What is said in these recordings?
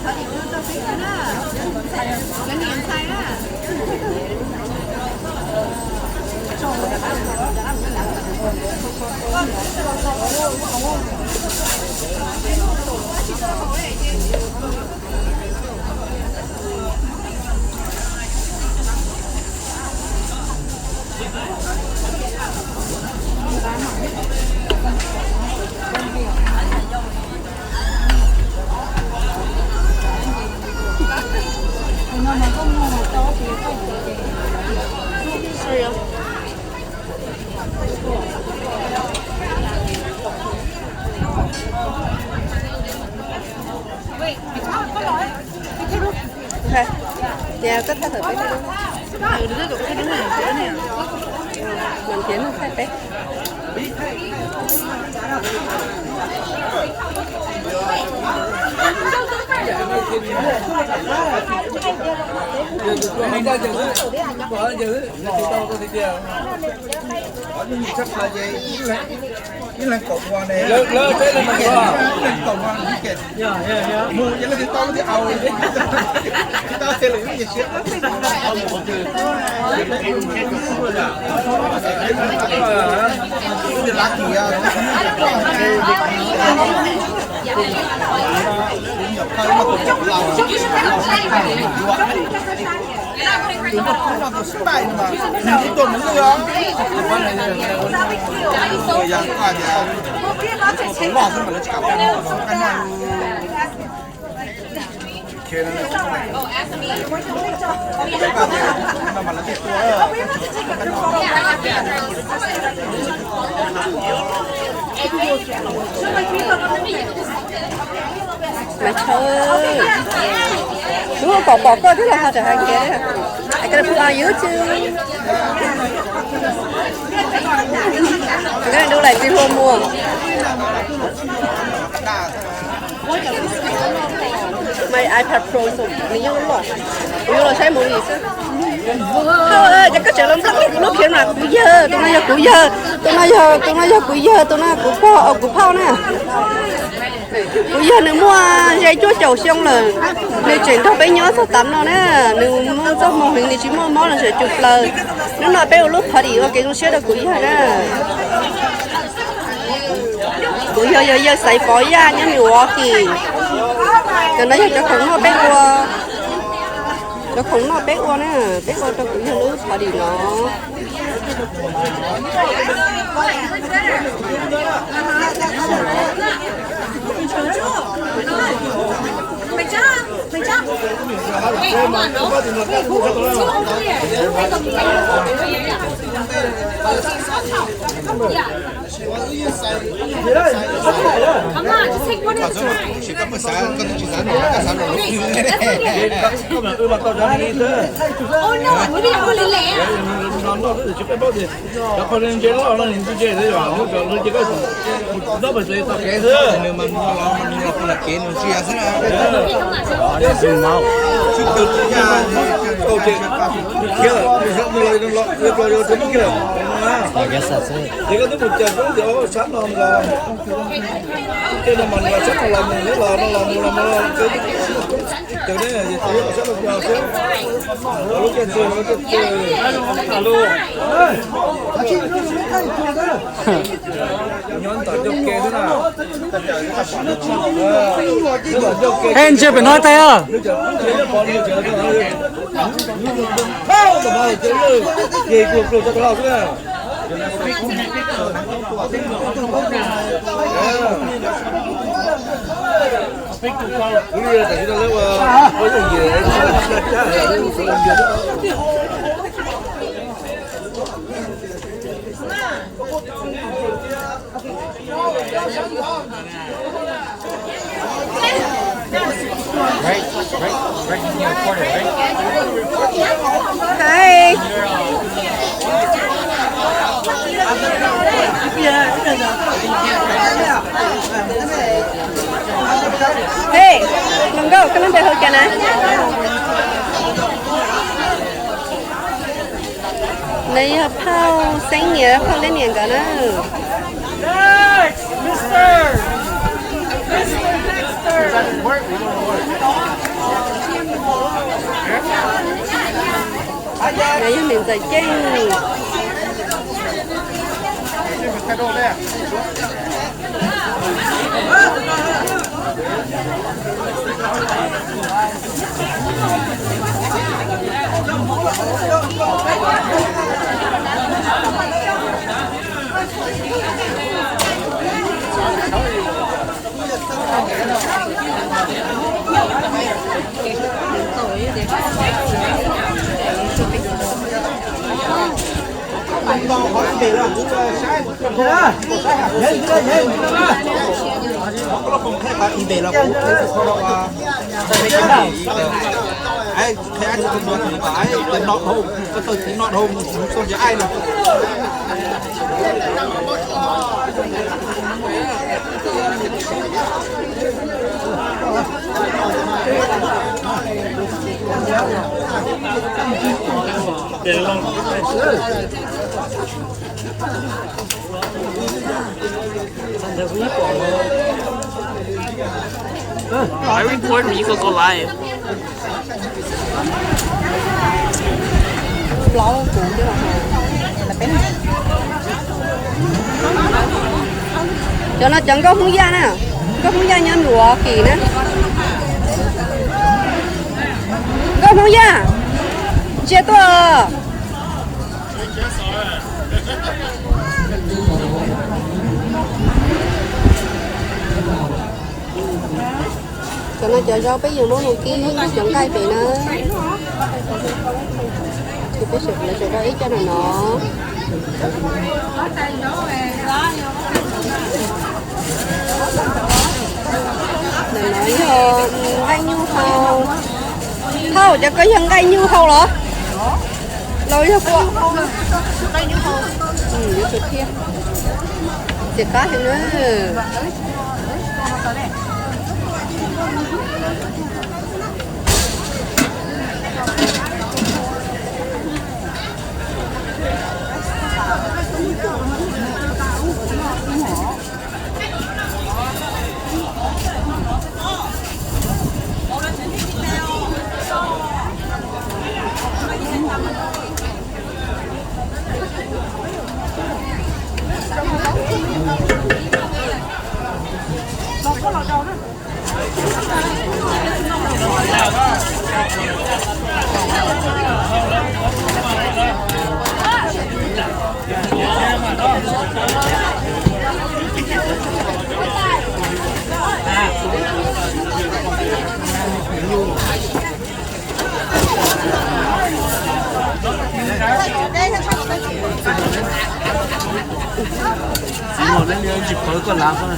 Ces koj thaij thaum peb thaij lub, mam nrhiav neeg thaij peb. Mas thaum lub pom pom koj thiab los ho tseem hais kiag, hais koj phu a yus tsis, koj du lais tsis hlua muag. Mas iPad Pro nws yeej loj, kuv yuav los saib movie xwb. Ces koj tseem los nplog kuv lub camera, kuv yawg, tus no yog kuv yawg, tus no yog, tus no yog kuv yawg, tus no kuv pog, kuv phauj na. Kuv yawg nws muaj ze cuaj caum xyoo lawm, nws tseem nrog peb nyob txog tav no na. Nws muaj txoj hmoo heev, nws tsis muaj mob los tseem cug plaws. Hnub no peb ua lub party ua kev zoo siab rau kuv yawg na. Kuv yawg yog yawg Xaiv Pov Yaj nyob Milwaukee. Cov no yog cov khoom noj peb ua, cov khoom noj peb ua na, peb ua rau kuv yawg lub party no. Cov qhov ntse loj no nws ntse ntse xwb, yog lub cov lub ces koj noj pes tau kev xwb. Ces koj twb mus caw koob tias sab no los, tej no mas los sab no los mus, los no los mus, los no los mus, caw ne, sab no xwb, lub caij txwg, lub caij txwg. Nyob tom ncauj ke xwb na. Ej, ntsia pem no tais os. Right, right, right in your corner, right? Hi. Hey, hluas nkauj, koj lub npe hu cas na? Nws yog phauj Xeeb niam, phauj Leb niam nkawd na. Next, Mister. Mister Dexter. Is that his work? We don't know work. No yog niam ntxawm Ceeb. I record me, you could go live. Cov no cov nkauj Hmoob Yaj na, nkauj Hmoob Yaj nyob Milwaukee na. Nkauj Hmoob Yaj, ntsia tuaj. Cov no cov zaub peb yuav muab mus kib cov nqaij pem na. Ces peb sawv daws ib co no no. Ntawm no yog nqaij nyuj hau. Thauj, cov ko yog nqaij nyuj hau los? Los yog kua? Txiv qab heev na. Tsis muaj, nej tsis pawv koj lav koj.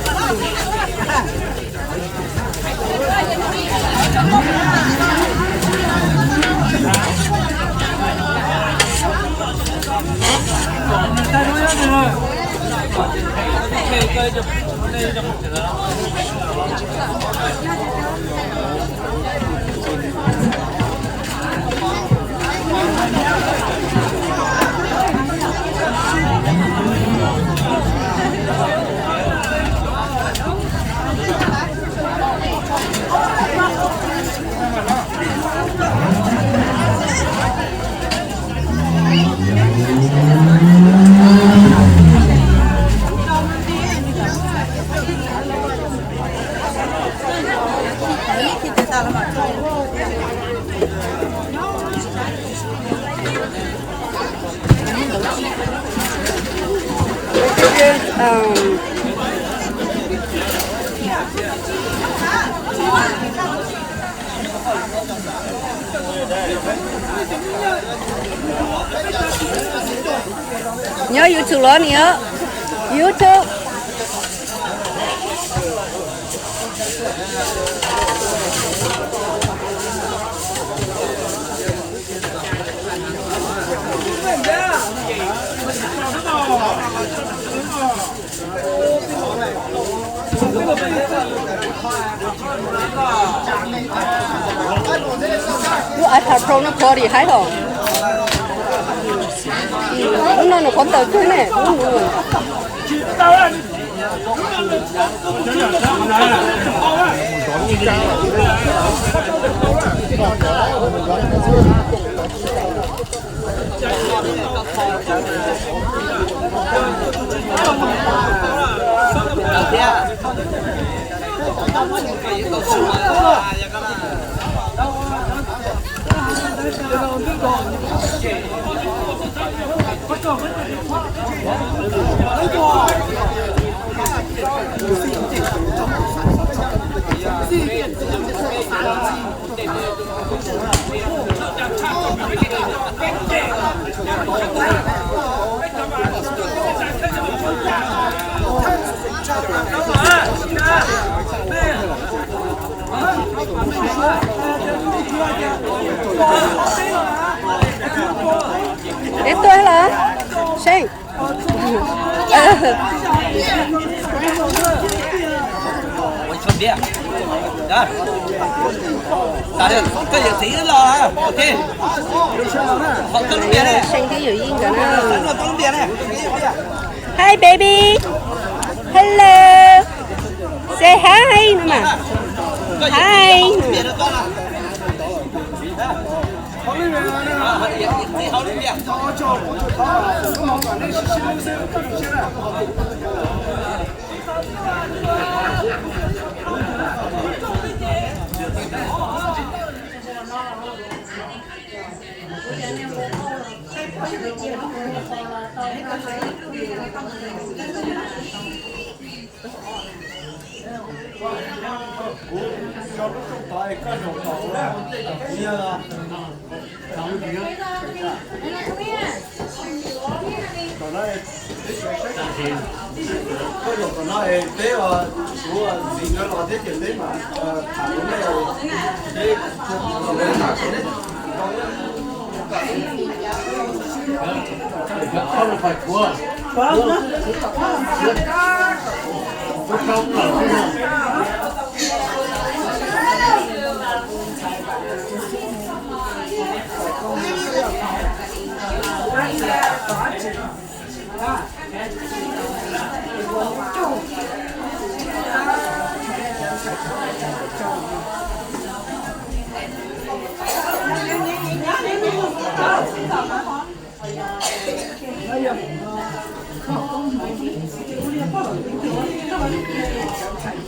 Nyob YouTube los niam? YouTube. Lub iPad Pro no quality haib hos. Lub no nws qhuav tawm kawg ne. Deb tuaj los Seej. Koj yuav txiv los, ok. Seej thiab Yawm Yij nkawd na. Hi baby. Hello. Say hi no mas. Hi. Kuv coj lub rooj tod es koj zaum tod na. Kuv yog, tom no, koj zaum tom no es peb, kuv ntxiv nkawd los thiab ces peb mam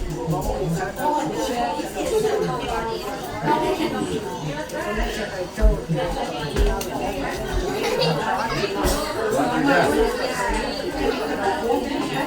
tham rau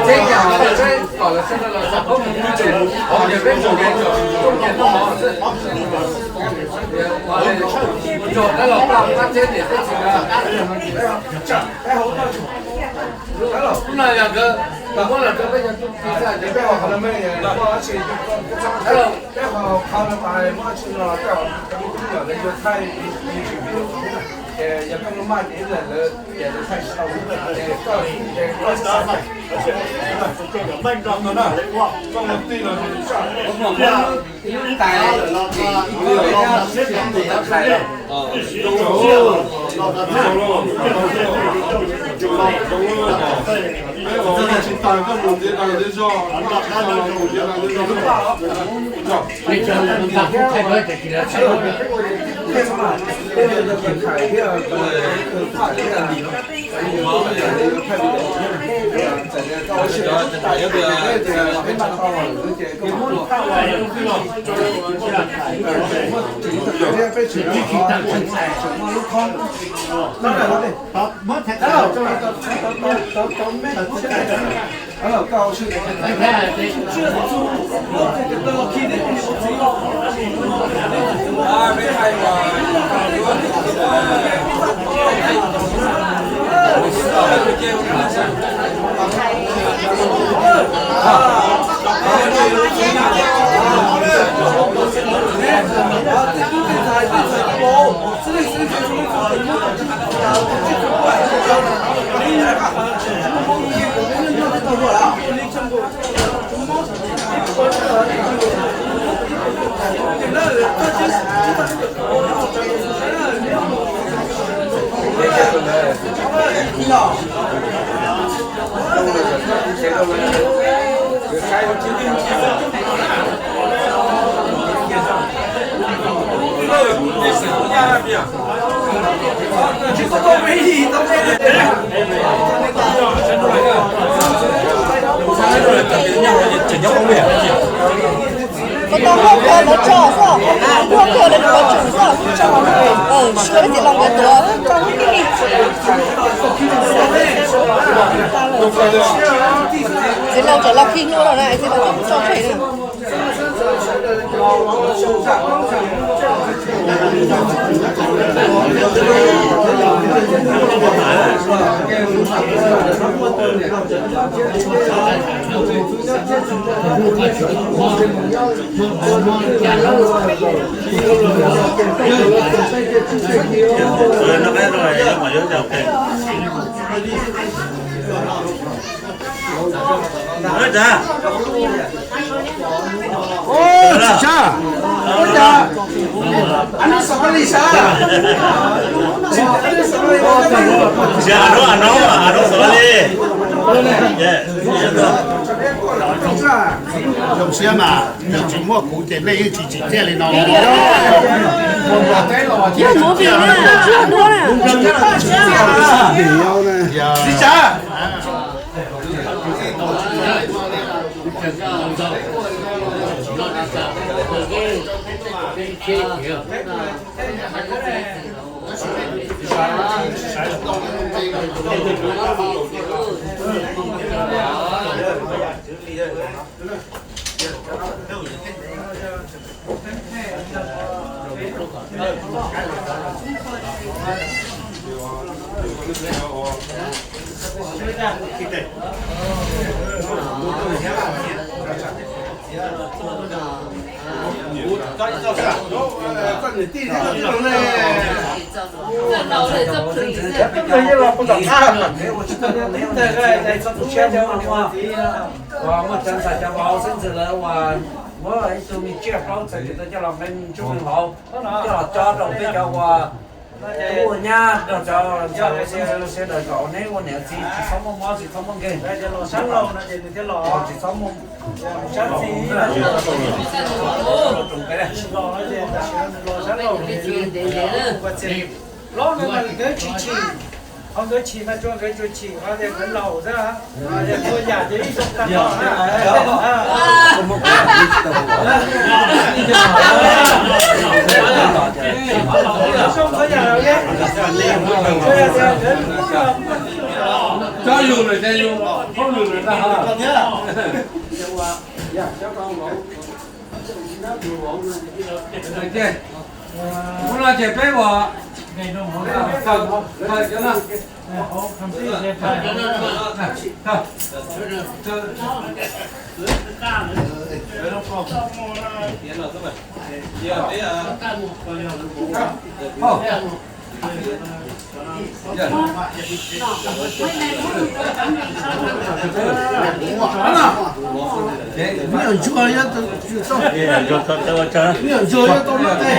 nej, peb los peb tham rau nej. Koj tau muaj kawg lawv tso xwb, muaj kawg lawv tso tsum xwb. Sua ib txiv laus nkawd tuav. Txiv laus tsam los khi hlua lawm na, txiv laus tso tseg na. Tsis tshaj, ua cas a nub xav li sas, a nub xav li. Zoo siab mas, yog tsis muaj kuv ces nej yeej tsis tsim txiaj li no. Yog movie na, dua na. Tsis tshaj. Muaj tsav ntxhais cov vauv xeeb ntxwv lawv uas muab ib tug me tsiaj plaub txhais tes taw coj los nqe me ntsuj me hauv, coj los tso rau peb cov uas ua nyab rau cov ntxhais sawv daws kom neb ua niam txiv tsis txhob muaj mob tsis txhob muaj nkeeg, tsis txhob muaj Los no mas nkawd tsis chim, qhov nkawd chim mas tsuas nkawd tsuas chim qhov tias nkawd laus xwb, ua yam ces ib zoo tag nrho na. Zoo qhov yam los, tsuas yog tias nkawd cov lus lawm ces yus hauj lwm lawm ntag. Ua no ces peb uas Me nyuam ntsuag yuav tau, me nyuam ntsuag yuav tau luaj teg.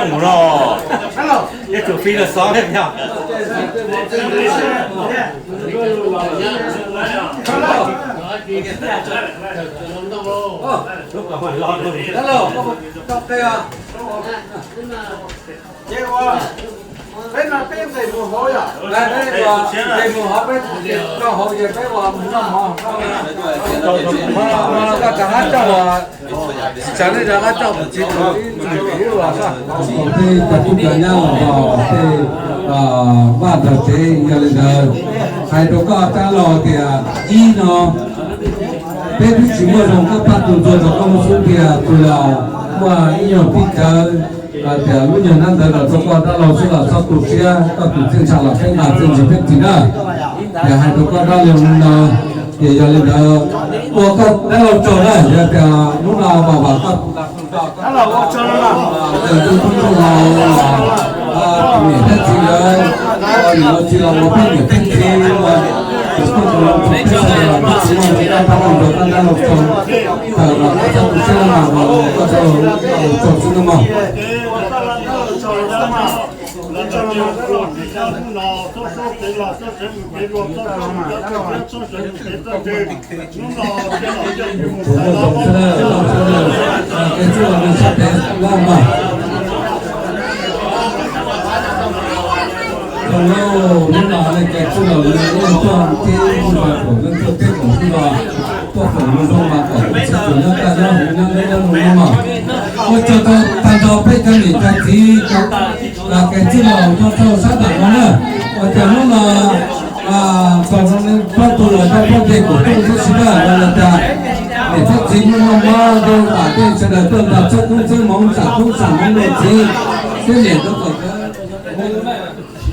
Mus no, ib tug fij los xob thiab. Peb no peb nqes mus hauv yom? Peb nqes mus hauv, peb tsis nyob hauv ces peb ua mus noj mov. Koj rov qab coj, tsis tsav nej rov qab coj tus txiv tus ib tus txiv los. Tej cov tub cov nyab los tej vaj tog tsev, yog li ntawd hais rau koj rab laug tias ib no peb twb tsis muaj zoo, koj pab tus ntxuag rau koj mus xub tias tus los muaj ib nyuag tib cawv tias lub nyuag nab ntawd los rau koj rab laug xwb los txhob tu siab, koj tus txiaj ntsha los peb nqa txiaj ntsig peb txiv na. Tias hais rau koj dab laug li no, ces yog li ntawd ua koj dab laug tsaug na, yog tias hnub no vam vam koj tus dab laug ua tsaug na, tus tub tub laug los niam thiab txiv lawv, tsis los tsis los ua peb niam peb txiv, ua tus tub tus laug tsaug, peb sawv daws los peb txiv los peb dab laug tsaug, thaum los koj txhob tu siab na, koj dab laug tsaug xwb na mog. Hnub no ces txwj laus lawv tuaj teb mas kom lawv tuaj teb kom txwj laus, tuaj foom lus zoo mas kom txwj laus nyob kaj nyob huv nyob deb nyob zoo no. Ua tsaug tag nrho peb cov niam cov txiv, kev txwj laus nyob rau sab nram no na. Ua cas hnub no txog zoo li plaub tug los coj poj nce kaum rooj tib si na, los cas niam thiab txiv hnub no muab tej pam tej sawv daws tuaj nrog txhawb koob txhawb hmoov, tsam koob tsam hmoov rau txiv thiab niam rau txom.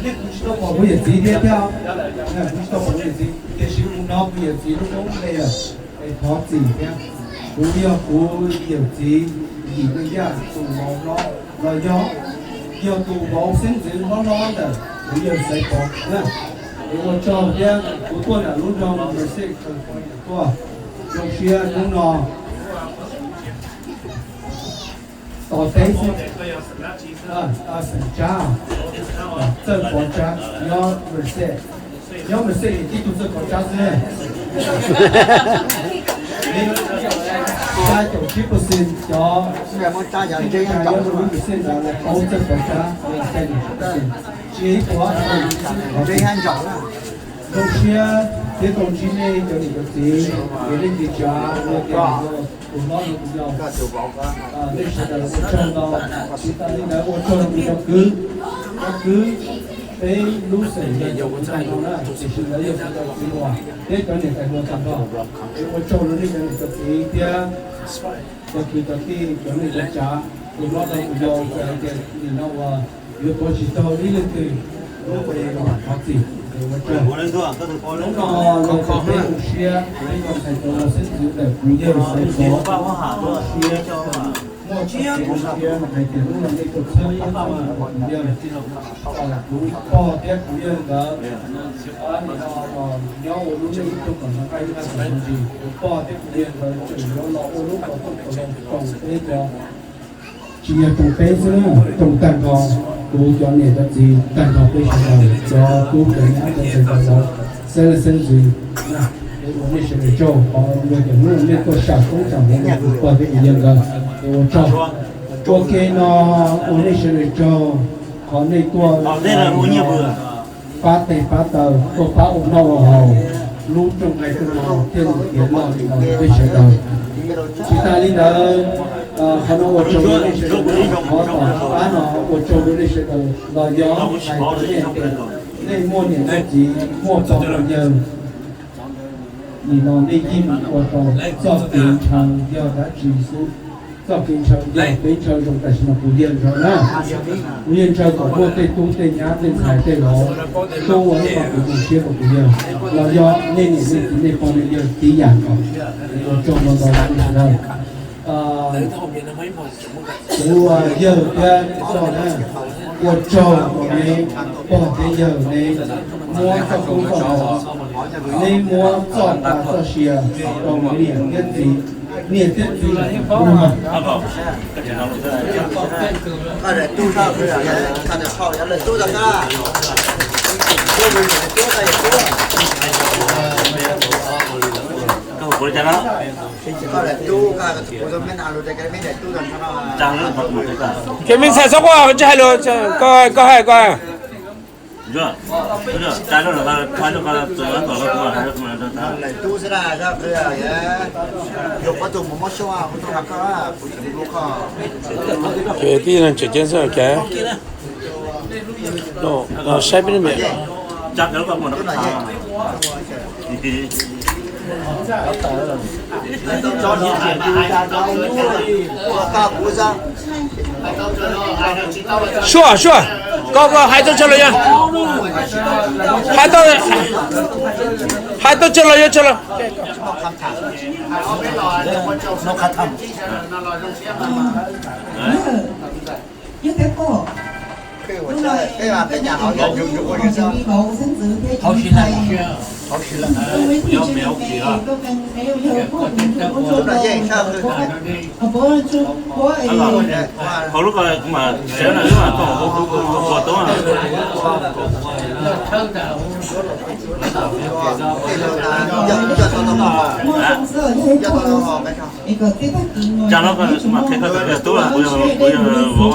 Kuv tsis tau pom kuv yawm txiv thiab thiab, kuv tsis tau pom kuv yawm txiv, tiam sis kuv hnov kuv yawm txiv lub koob npe lawm, es thov txim thiab. Kuv yog kuv yawm txiv Yim Neej Yaj tus vauv hlob los yog, yog tus vauv xeeb ntxwv hlob hlob ntawm kuv yawg Xaiv Pov na. Es ua tsaug thiab kuv tuaj nram lub nroog Merced California tuaj, zoo siab hnub no tos teb xwb. Xeem Tsab, Txawj Pov Tsab nyob Merced, nyob Merced tib tug Txawj Pov Tsab xwb. Xya caum tsib percent cov nyob rau lub Merced ntawd lawv paub Txawj Pov Tsab, tsis ib puas. Zoo siab thiab tau ntsib nej cov niam cov txiv, es nej txiv tsav ua tias tus hlob tus yau, nej sawv daws ua tsaug ntau. Tsis tas li ntawd ua tsaug rau cov kwv, cov kwv peb lub xeem yog cov kwv tag nrho na, tiam sis lawv yog cov kwv uas peb cov niam tais hluas tag nrho. Es ua tsaug rau nej cov niam cov txiv thiab cov kwv cov tij, cov neej cov tsav, tus hlob rau tus yau, txawm hais tias nim no uas yuav tuav tsis tau ib leej twg lub npe los thov txim es ua tsaug. Hnub no los txog peb zoo siab, peb cov ntxhais cov xeeb ntxwv ntawm kuv yawg Xaiv Pov zoo siab muaj tseeb zoo siab hais tias hnub no nej tuaj txhawb pab txhawb mus rau kuv yawg, kuv pog thiab kuv yawg nkawd nyob ua lub neej ib tug kom noj qab ib tug kom noj ntsis, kuv pog thiab kuv yawg nkawd tseem yuav los ua lub kom txhob kom zoo rau peb cov. Tsis yog rau peb xwb, rau tag nrho kuv cov niam cov txiv, tag nrho peb sawv daws cov tub cov nyab cov ntxhais cov vauv, xeeb leej xeeb ntxwv, es ua nej sawv daws tsaug, qhov uas cov hnub nej tuaj sam koob sam hmoov rau kuv pog thiab kuv yawg nkawd, es ua tsaug. Ua ke no ua nej sawv daws tsaug, qhov nej tuaj pab tes pab taw, tuaj pab ua noj ua haus, lub rooj nqaij rooj no thiaj li tiav loj li no rau peb sawv daws. Tsis tas li ntawd, qhov no ua tsaug rau nej sawv daws, qhov tom qab no ua tsaug rau nej sawv daws los yog hais rau nej tias nej muaj niam muaj txiv muaj pog muaj yawg, nim no nej yeej ua rau txoj kev ntshaw yog dab tsi xwb. Txoj kev ntshaw yog peb ntshaw zoo tam sim no kuv yawg ntshaw na. Kuv yawg ntshaw kom muaj tej tub tej nyab tej ntxhais tej vauv tuaj ua ib qho kev zoo siab rau kuv yawg, los yog nej niam nej txiv nej pog nej yawg tib yam nkaus. Ua tsaug ntau ntau rau nej sawv daws. Kuv yawg thiab txoj na, ua tsaug uas neb pog thiab yawg neb muab txoj koob txoj hmoov, neb muab txoj pa txoj sia rau niam thiab txiv, niam thiab txiv. Ces me ntxhais txhob quaj, tsis hais lus, koj hais koj hais. Ces tib neeg tseem ceeb xwb ces no saib peb miam. Suaj, suaj, koj, koj hais tau tsawg los yog? Hais tau, hais tau tsawg los yog tsawg los? Hauv lub ko mas siav na, wb mas tau ua tub. Tsa no mas qhia koj tus kawg tub, kuv yog, kuv yog vauv.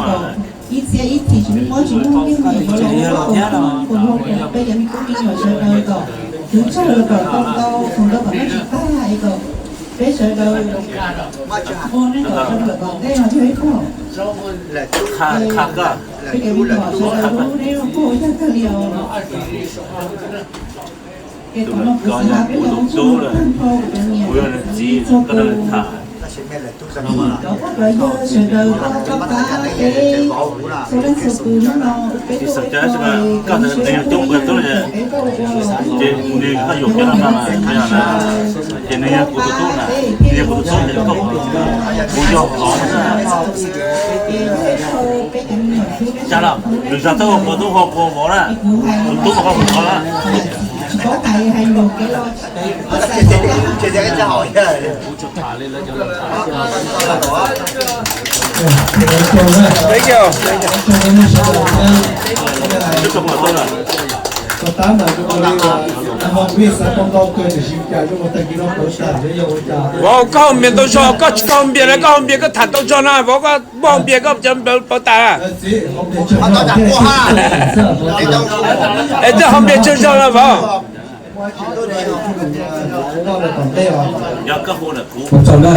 Qha, qha koj. Tus no kuv tus tub lawm, kuv yog nws txiv, koj tau tham. Tsis xav cov, koj nws yog tub kuv yog tub, ces nws koj yuam kiag no na, ces nws yog kuv tus tub na, nws yog kuv tus tub ces koj, kuv yog vauv na. Cas los nws yog tub, kuv tub, kuv vauv na, tus tub mas koj tus vauv na. Vauv, koj haus npias tau zog, koj tsis tau haus npias na, koj haus npias koj tham tau zog na, vauv, koj muaj haus npias koj cov nplawv plawv tas. Es twb haus npias tsawg zog na vauv? Cov no puav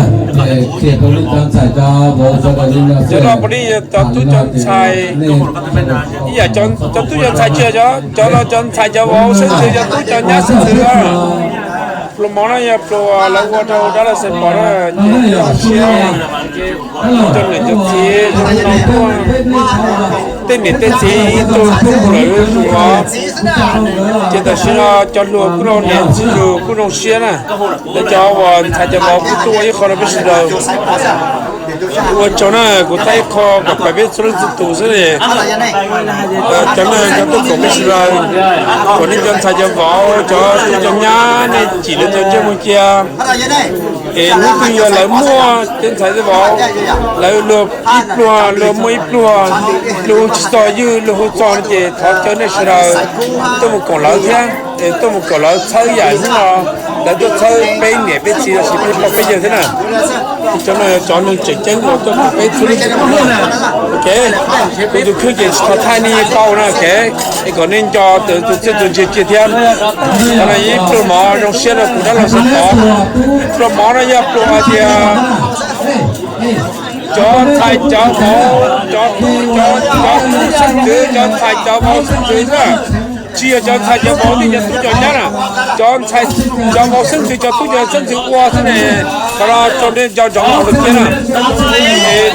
leej yog cov tub cov ntxhais, ib yam cov tub cov ntxhais tsis yog cov, cov no cov ntxhais cov vauv xeeb ntxwv, cov tub cov nyab xeeb ntxwv. Pluas mov no yog pluas lawv ua rau dab laug Xeev Pov na, ces siab cov niam cov txiv, tej niam tej txiv ib tug lawv ua, ces tam sim no cov hluas kuj zoo, niam txiv hluas kuj zoo siab na. Lawv cov uas ntxhais cov vauv kuj tuaj ua ib qho rau peb sawv daws. Ua tsaug na, kuv thaij ib qho kom pab peb txhua leej txhua tus xwb li. Cov neeg cov tuaj koom peb sawv daws, kom nej cov ntxhais cov vauv, cov tub cov nyab, nej cim lawv cov ntsej muag cia. Es hnub twg yog lawv muaj tej ntxhais tej vauv, lawv luag ib pluag, luag muaj ib pluag, luag hu tsis txog ywg, luag hu txog no ces thov caw nej sawv daws tuaj mus koom lawv thiab, es tuaj mus koom lawv txhawb ib yam hnub no lawv tuaj txhawb peb niam peb txiv los sis peb pog peb yawg thiab na. Cov no yog cov neeg tseem ceeb uas tuaj koom peb txhua leej txhua tus na. Ok, kuv tus kheej ces tsis tau thaij nej tau na, ok. Es kom nej nco tus txiaj tus ntsig cia thiab. Cov no ib pluag mov zoo siab rau kuv dab laug Xeev Pov. Pluag mov no yog pluag hais tias cov ntxhais cov vauv, cov tub cov xeeb ntxwv, cov ntxhais cov vauv xeeb ntxwv xwb. Tsis yog cov ntxhais cov vauv thiab cov tub cov nyab na, cov ntxhais cov vauv xeeb ntxwv, cov tub cov xeeb ntxwv ua xwb ne. Qhov no rau nej nco ntsoov tus kiab na.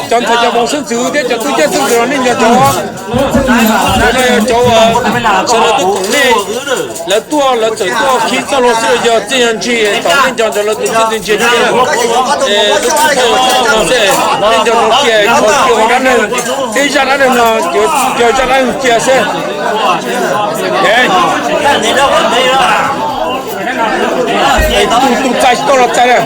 Cov ntxhais cov vauv xeeb ntxwv thiab cov tub cov xeeb ntxwv no nej nco ntsoov. Cov no yog cov uas sawv daws tuaj koom nej, lawv tuaj lawv txawm tuaj khib txoj hlua xwb los yog txiaj yog ntsig, thov nej nco ntsoov lawv tus txiaj tus ntsig kiag. Nej nco ntsoov kiag, kho kiag ua dab neeg, tej zaj dab neeg no, cov zaj dab neeg kiag xwb. Tus txais tsis tau los txais na.